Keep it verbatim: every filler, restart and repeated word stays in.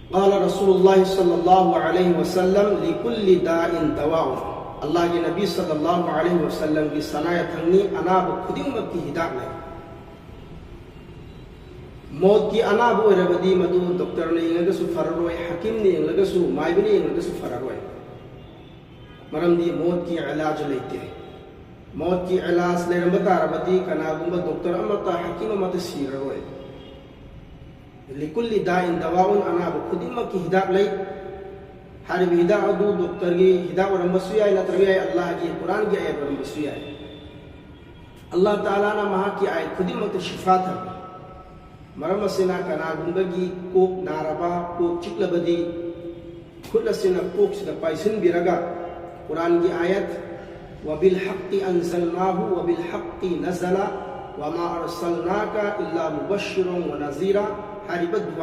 قال رسول الله صلى الله عليه وسلم لكل داء دواء. ꯑꯜꯂꯥꯍꯒꯤ ꯅꯕꯤ ꯁꯜꯂꯜꯂꯥꯍꯨ ꯑꯂꯩꯍꯤ ꯋꯥꯁꯜꯂꯝꯒꯤ ꯁꯅꯥ ꯌꯥꯊꯪꯅꯤ, ꯑꯅꯥꯕ ꯈꯨꯗꯤꯡꯃꯛꯀꯤ ꯍꯤꯗꯥꯛ ꯂꯩ꯫ ꯃꯣꯠꯀꯤ ꯑꯅꯥꯕ ꯑꯣꯏꯔꯕꯗꯤ ꯃꯗꯨ ꯗꯣꯛꯇꯔꯅ ꯌꯦꯡꯂꯒꯁꯨ ꯐꯔꯔꯣꯏ, ꯍꯀꯤꯝꯅ ꯌꯦꯡꯂꯒꯁꯨ, ꯃꯥꯏꯕꯅ ꯌꯦꯡꯂꯒꯁꯨ ꯐꯔꯔꯣꯏ꯫ ꯃꯔꯝꯗꯤ ꯃꯣꯠꯀꯤ ꯏꯂꯥꯖ ꯂꯩꯇꯦ꯫ ꯃꯣꯠꯀꯤ ꯏꯂꯥꯖ ꯂꯩꯔꯝꯕ ꯇꯥꯔꯕꯗꯤ ꯀꯅꯥꯒꯨꯝꯕ ꯗꯣꯛꯇꯔ ꯑꯃꯠꯇ, ꯍꯀꯤꯝ ꯑꯃꯠꯇ ꯁꯤꯔꯔꯣꯏ꯫ ꯂꯤꯀꯨꯜꯂꯤ ꯗꯥꯏꯟ ꯗꯋꯥꯎꯟ, ꯑꯅꯥꯕ ꯈꯨꯗꯤꯡꯃꯛꯀꯤ ꯍꯤꯗꯥꯛ ꯂꯩ꯫ ꯍꯥꯏꯔꯤꯕ ꯍꯤꯗꯥꯛ ꯑꯗꯨ ꯗꯣꯛꯇꯔꯒꯤ ꯍꯤꯗꯥꯛ ꯑꯣꯏꯔꯝꯕꯁꯨ ꯌꯥꯏ, ꯅꯠꯇ꯭ꯔꯒ ꯌꯥꯏ ꯑꯜꯂꯥꯍꯒꯤ ꯀꯨꯔꯥꯟꯒꯤ ꯑꯥꯌꯠ ꯑꯣꯏꯔꯝꯕꯁꯨ ꯌꯥꯏ꯫ ꯑꯜꯂꯥꯍ ꯇꯥꯂꯥꯅ ꯃꯍꯥꯛꯀꯤ ꯑꯥꯌꯠ ꯈꯨꯗꯤꯡꯃꯛꯇ ꯁꯤꯐꯥ ꯊꯝꯃꯤ꯫ ꯃꯔꯝ ꯑꯁꯤꯅ ꯀꯅꯥꯒꯨꯝꯕꯒꯤ ꯀꯣꯛ ꯅꯥꯔꯕ, ꯀꯣꯛ ꯆꯤꯛꯂꯕꯗꯤ ꯈꯨꯠ ꯑꯁꯤꯅ ꯀꯣꯛꯁꯤꯗ ꯄꯥꯏꯁꯤꯟꯕꯤꯔꯒ ꯀꯨꯔꯥꯟꯒꯤ ꯑꯥꯌꯠ وبالحق أنزلناه وبالحق نزل وما أرسلناك إلا مبشرا ونذيرا ꯍꯥꯏꯔꯤꯕ ꯗꯨꯋꯥ